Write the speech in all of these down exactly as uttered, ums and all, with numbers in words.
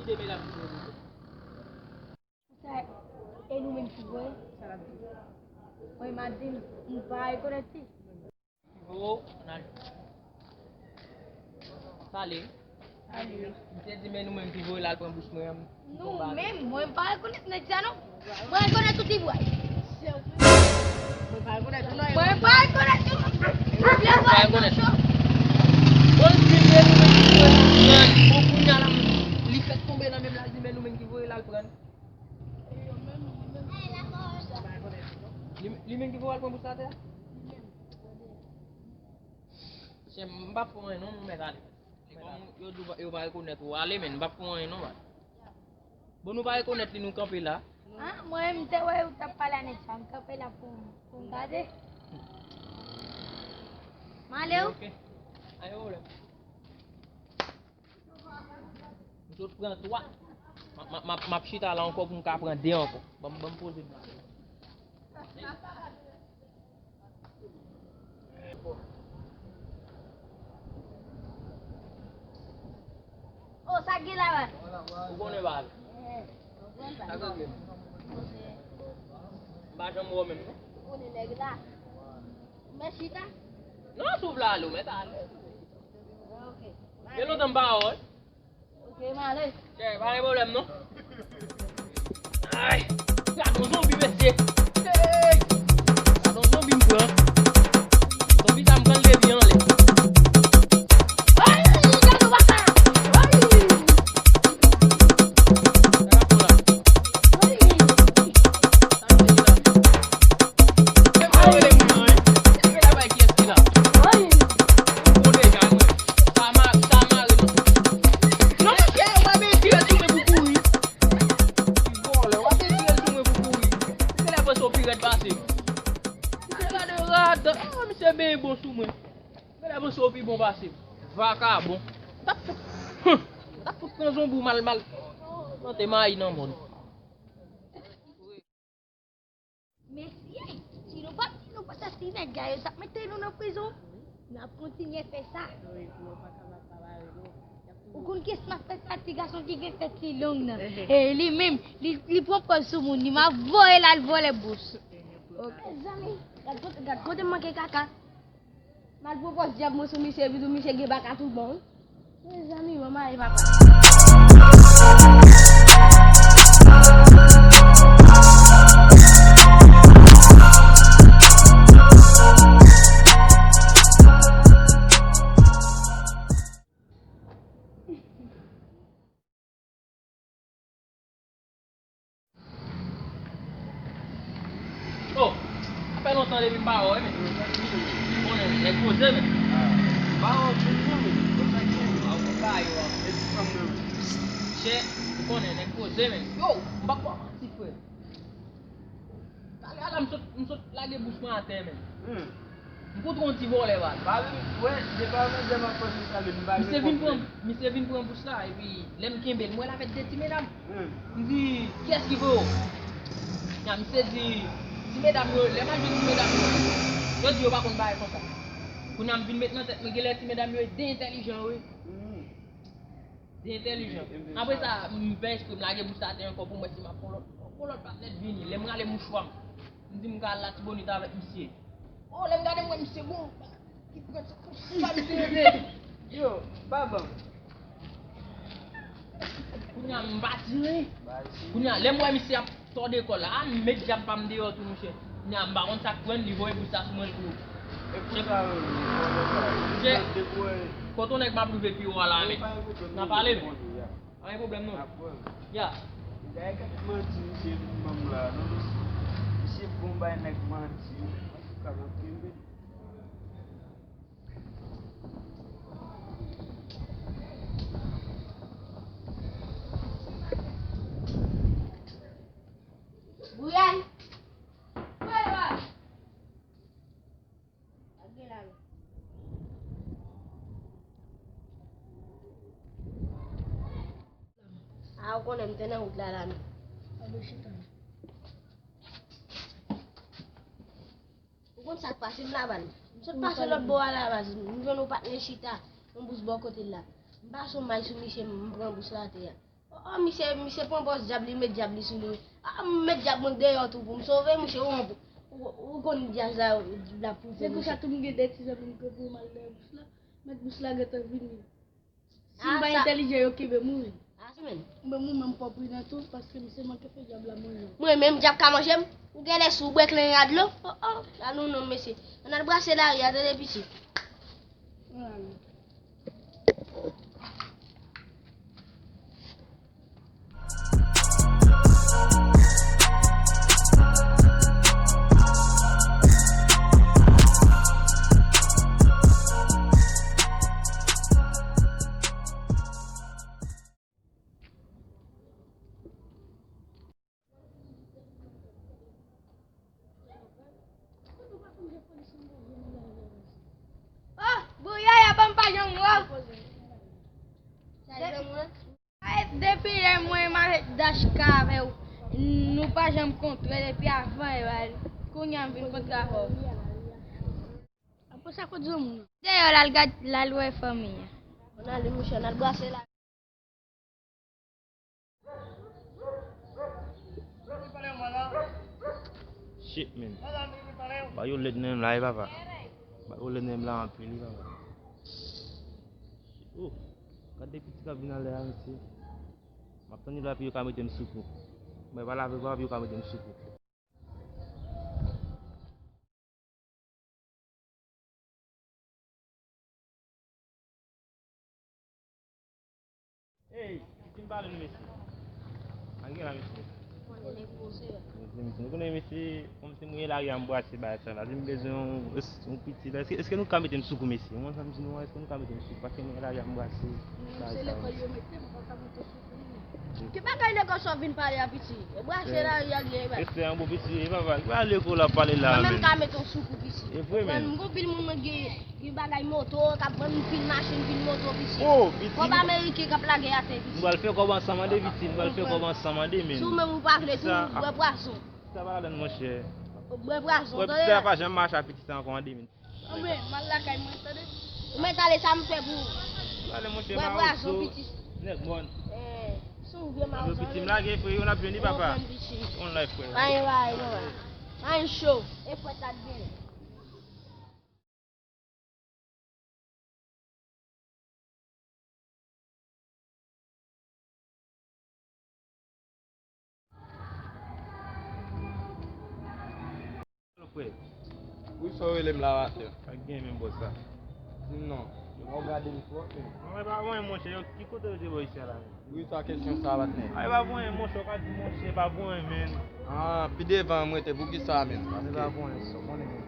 Demen l ap vin repoze. Sa, e nou menm ki voye? Sa l ap di. Mwen, m ap di, m pa rekonèt li. Oh, ann al. Pale. Misye di, men nou menm ki voye l al pran bous mwen an. Nou menm, mwen pa rekonèt nèg sa non. Mwen rekonèt tout li vre. Mwen pa rekonèt tout non. Mwen pa rekonèt tout non. Mwen pa rekonèt. Bon, li di, men nou menm ki voye l al pran. Bon, kounye a la, li fèk tonbe nan menm la, li di, men nou menm ki voye l al pran. Li, li menm ki voye l al pran bous la atè a? Mesye, m p ap fè anyen non, nou mèt ale. E kòm yo di w pa, yo pa rekonèt ou, ale, men m p ap fè anyen non, man. Bon, nou pa rekonèt li, nou kanpe la. Ah, mwen, m te wè ou t ap pale a nèg sa, m kanpe la pou, pou m gade. M ale wi. Ok. Pa gen pwoblèm. M sot pran twa. M ap, m ap, m ap, m ap chita la ankò pou m ka pran de ankò. Ban m, ban m poze m la. Oh, sa k gen la, man? Ou konnen bagay. Sa k gen? M pa janm wè w menm non. Ou konnen nèg la. Mèt chita? Non, si w vle ale, w mèt ale. Ok. Gen lontan m pa wè w. Ok, m ale. Chè, pa gen pwoblèm non. Ay, gad yon zonbi, mesye. Hey! Gad yon zonbi m pran. Zonbi sa m pran l depi anlè. Ay, gad yon baka. Ay! Sa k ap fè la? Ay! Sa nou te di la? E pa rele moun nan, wi. E la bay kiyès ki la? Wi. Ou bon deja, mwen. Sa ma-, sa mare nou. Non, monchè, w ap tire sou mwen pou kouri. Ti vòlè, w ap tire sou mwen pou kouri. Ou genlè panse w pi rèd pase m. Misye gade rad. Ah, misye byen bon sou mwen. Genlè panse w pi bon pase m. Vakabon. T ap fout, t ap fout pran zonbi w mal, mal. Plante mayi nan mòn. Mesye, si nou pa t, si nou pa t sòti nèg sa yo t ap mete nou nan prizon. N ap kontinye fè sa. Ou konn kiyès m ap fè sa, ti gason ki gen tèt li long nan. E li menm, li, li pran pòz sou moun, li m ap voye l al vòlè bous. Ok, zanmi, gad kote, gad kote m manke kaka. M al pran pòz dyab mwen sou misye, epi tou misye gen baka tout bon wi. Mezanmi, manman e papa. Oh, sa fè lontan depi m pa wè w, men. Konnen, nèg poze, men. M pa wè w tou non, men. Ou fè ki? A, ou pa yo a. E ti fanm nan, men. Chè, ou konnen, nèg poze, men. Yo, m pa kwè manti, frè. Talè a la, m sot, m sot lage bous mwen atè, men. Hmm. M kontre yon ti vòlè, baz. Pa vin, wè, se pa vin dè m ap panse sa, men m pa gen kòb, men. Misye vin pran, misye vin pran bous la, epi lè m kenbe l, m wè l avèk de ti medam. Hmm. M di, kiyès ki voye w? Nya, misye di, ti medam yo, lè m al jwenn ti medam yo, yo di yo pa konn bagay konsa. Kounye a m vin met nan tèt mwen, genlè ti medam yo de entèlijan, wi. Hmm. De entèlijan. Apre sa, m fè espre m lage bous atè ankò pou m wè si m ap pran lòt. Pran lòt patnè vini. Lè m rale mouchwa m, m di m ka al Latibonit avèk misye. Oh, lè m gade m wè misye bon. Ki pran sa konsa misye rete. Yo, pa ban m. Kounye a m pa tire. Kounye a, lè m wè misye ap tòde kò l la, a, m met dyab pa m deyò tou, monchè. Nya, m pa konn sa k pran l, li voye bous la sou mwen tou. E pou sa, yo, yo, yo, yo, depi wè. Kote yon nèg m ap rive pi wo a la, men. N a pale, men. Pa gen pwoblèm, non. Ya. Gade kèk manti misye vin ban m la, non, mesye. Misye bon bay nèg manti, wi. Antouka, m ap kenbe. Brian! Wè, wè! A, ou konnen m te nan wout la, la, non. Ou konn sa k pase m la, baz? M sot pase lòt bò a la, baz. M jwenn yon patnè chita, yon bous bò kote l la. M pase yon may sou misye, m pran bous la atè a. Oh, misye, misye pran pòz dyab, li met dyab li sou li. Ah, m met dyab mwen deyò tou pou m sove, misye, ou, ou, ou konn dyab la, dyab la pou Se pou sa tou m gen de ti zanmi m ke pou m al dèyè bous la. Mèt bous la gentan vini. Si m pa entèlijan, yo kenbe m wi. Ah, sa menm. Mwen, mwen menm pa pridan tou, paske misye manke fè dyab la manje m. Mwen menm, dyab ka manje m. Ou genlè sou bwè klen a dlo. Oh, oh, la nou non, mesye. Ann al brase lari a, tande piti. Ann ale. Oh, Bouyaya, ban m pa janm wè w. Depi lè mwen m avèk Dashka avè w, nou pa janm kontre depi avan e bal. Kounye a m vin kontre avè w. Apre sa, kot zanmi w? Deyò, l al gad, l al wè fanmi an. Ann ale, monchè, ann al brase la. Shit, man. Ba yo lèd nan menm la, wi, papa. Ba yo lèd nan menm la anpil, wi, papa. Oh, gade piti k ap vin anlè a, mesye. M ap tann yo la pou yo ka mete m sou kou. Mwen pa lave, papa, pou yo ka mete m sou kou. Ey, fin pale nou, mesye. Ann gen la, mesye. Mesye, mesye, nou konnen, mesye, kòmsi mwen gen lari a m brase bagay sa la. Si m bezwen yon, yon piti la, èske, èske nou ka mete m sou kou, mesye? Mwen, sa m di nou, èske nou ka mete m sou kou? Paske mwen gen lari a m brase bagay sa la. Se lekòl yo mete m, pa ka mete sou kou. Ki bagay lekòl sa w vin pale a, piti? E brase lari a li ye, ba. Mesye, an bon piti, e papa, ki bagay lekòl w ap pale la, menm? Mwen menm ka mete w sou kou, piti. E vre, menm. M gon pil moun mwen gen, gen bagay moto, k ap vann pil machin, pil moto, piti. Oh, piti. Kòb ameriken k ap lage atè, piti. Nou pral fè kòb ansanm an de, piti. Nou pral fè kòb ansanm an de, menm. Si w menm ou pa vle tou, bwè pwason. Sa pa ladann, monchè. Bwè pwason, tande. Wè, piti sa pa janm mache a piti sa ankò an de, menm. Anben, m al lakay mwen, tande. Ou mèt ale, sa m fè pou ou. Ale, monchè, bwè pwason, piti. Nèg mòn. Eh, si w vye mawozo. Yo, piti, m lage, frè, yo n ap jwenn li, papa. On life, frè. Pa gen bagay, papa. Pa gen cho. E fwèt la t gen. Frè. Wi, sa w rele m la maten? Pa gen menm bò sa. Di m non. Ou gade m twòp menm. Mwen pa wè monchè, yo, ki kote yo te bò isi a la menm? Wi, sa kesyon sa, patnè. Ay, pa bon, monchè, w ka di monchè, pa bon, men. Ah, pi devan m rete, poukisa, men? Paske pa bon, sa, konnen, men.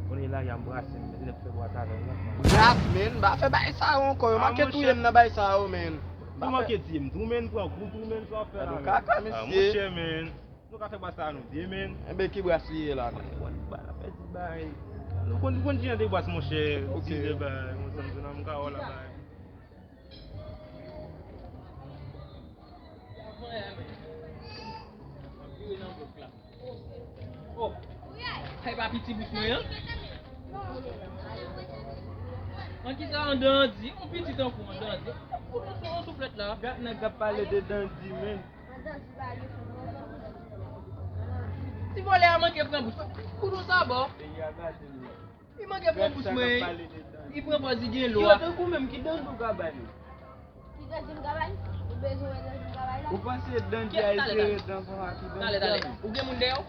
Konnen la, y a m brase, men, nèg fè bwa sa avè m, non. Bras, men, pa fè bagay sa yo ankò, yo manke touye m nan bagay sa yo, men. Ou manke tiye m tou, men, pran kou tou, men, sa w ap fè la, men. Kaka, mesye. Ah, monchè, men. Nou ka fè bras sa nou de, men. Enben, ki bras li ye la, men? Konnen, konnen, bal ap pèdi bay. Nou konn, konn jan de bras, monchè. Ok. Ti de bay, monchè, m ka wè la bay. Oh, sa e pa piti bous mwen an? An ki sa an dandi? On piti tankou an dandi. Kote sou an souflèt la? Gad nèg k ap pale de dandi, men. Ti vòlè a manke pran bous. Kote sa bò? Peyi a gate, men. Li manke pran bous mwen. Li pran pòz li gen lwa. Yo tankou menm ki dandi w ka ba li? Ki dandi m ka ba li? Ou bezwen wè dandi m ka ba li la? Ou panse dandi a e sere dan konsa ki dandi a? Talè, talè. Ou gen moun dèyè w?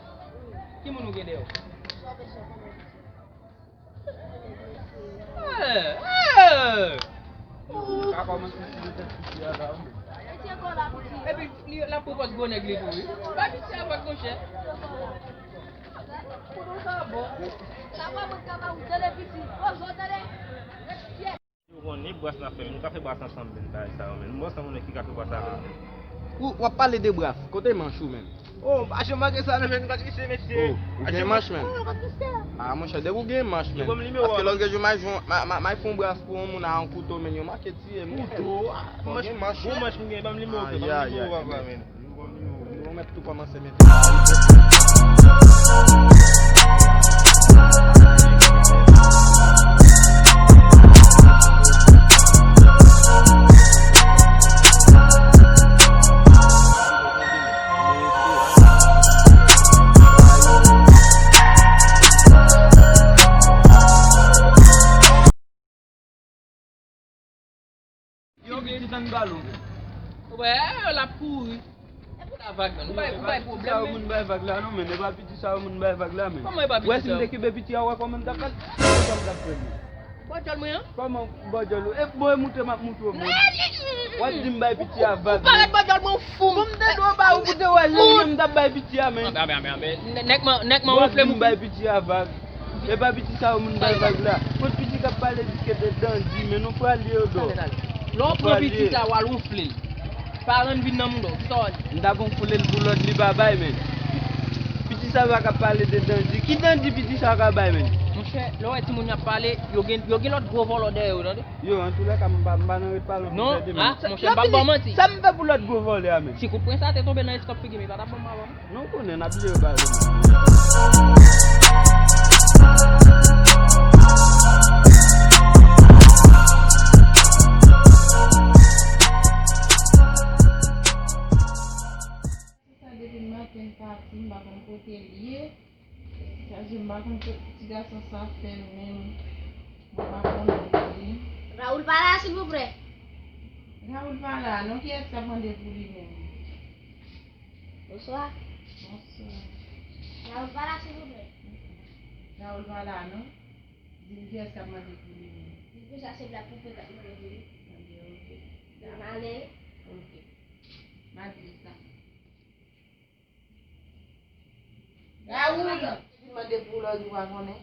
Ki moun ou gen dèyè w? Sa w bezwen konnen? Eh, eh! Ou ka kòmanse sou tèt piti a la, wi. Epi, li, l ap pran pòz gwo nèg li tou, wi. Bay piti a vag, monchè. Kote w sa bon? Papa mwen ka ba ou tande piti. Poze w tande. Yo konnen bras n ap fè, men nou ka fè bras ansanm, men bagay sa yo, men. Nou ansanm, nou ki ka fè bras avè l, men. Ou, w ap pale de bras. Kote manch ou, men? Oh, pa janm manke sa, non, men. Gad misye, mesye. Oh, ou gen manch, men? Ah, monchè, depi ou gen manch, men. Paske lòt jou, m a jwenn, m a, m a, m a fè yon bras pou yon moun a yon kouto, men. Yo manke tiye m, men. Kouto? Ou gen manch, men. Bon manch m gen, ban m nimewo, ban m nimewo, papa, men. Nimewo, nimewo, nimewo, mèt tou kòmanse mete. Vin ba l ou. Wè, l ap kouri. E pou la vag, men. Ou bay, ou bay pwoblèm, men. Moun bay vag la, non, men. E pa piti sa yo moun bay vag la, men. Kòman e pa piti sa yo? Wè, si m te kenbe piti a, wè kòman m t ap fè. Kòman m t ap fè, men? Bòdjòl mwen an? Kòman bòdjòl ou? E, bon, e moute m ap moute w, men. W ap di m bay piti a vag, men. Ou parèt bòdjòl mwen, ou fou. Bon, m te dwe ba ou pou te wè jan m t ap bay piti a, men. Anben, anben, anben, anben. Nèg man, nèg man wonfle mou. W ap di m bay piti a vag. E pa piti sa yo moun bay vag la. Kot piti k ap pale diske de dandi, men nou pral ye yo dò. Lè w pran piti sa, w al wonfle l. Pa rann vin nan mouda w. Kisa w di? M t ap wonfle l pou lòt li pa bay, men. Piti sa yo k ap pale de dandi. Ki dandi piti sa yo ka bay, men? Monchè, lè w wè timoun yo ap pale, yo gen, yo gen lòt gwo vòlò dèyè yo, tande? Yo, antoulèka, m pa, m pa nan ret pale pou tande, men. Non, ah, monchè, m p ap ba w manti. Sa m fè pou lòt gwo vòlè a, men? Si kout pwen sa te tonbe nan estòp figi m, li pa t ap ban m avan, non. Non, ou konnen, n ap jere bagay yo. Sa depi maten l pati, m pa konn kote l ye. Sa di m pa konn kot ti gason sa fè l menm. M pa konn kote l ye. Raoul pa la, silvouplè. Raoul pa la, non, kiyès k ap mande pou li menm? Bonswa. Bonswa. Raoul pa la, silvouplè. Raoul pa la, non. Di m kiyès k ap mande pou li menm. Di pou sa se Black Poupée k ap mande pou li. Anben, oke. Male. Oke. M a di l sa. Raoul! Vin mande pou lòt ou pa konnen.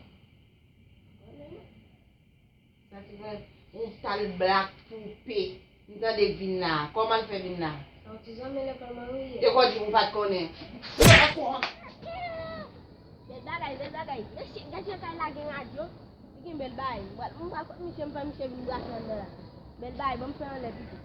Sa ki fè yon tal Black Poupée. M tande k vin la. Kòman l fè vin la? Yon ti zanmi lekòl mwen wi ye. E kò di ou pa t konnen. Bèl bagay, bèl bagay. Mesye, gad jan kay la gen radyo. Li gen bèl bagay. M pral, m pral kot misye, m fè misye vin brase anndan la. Bèl bagay, ban m fè anlè pito.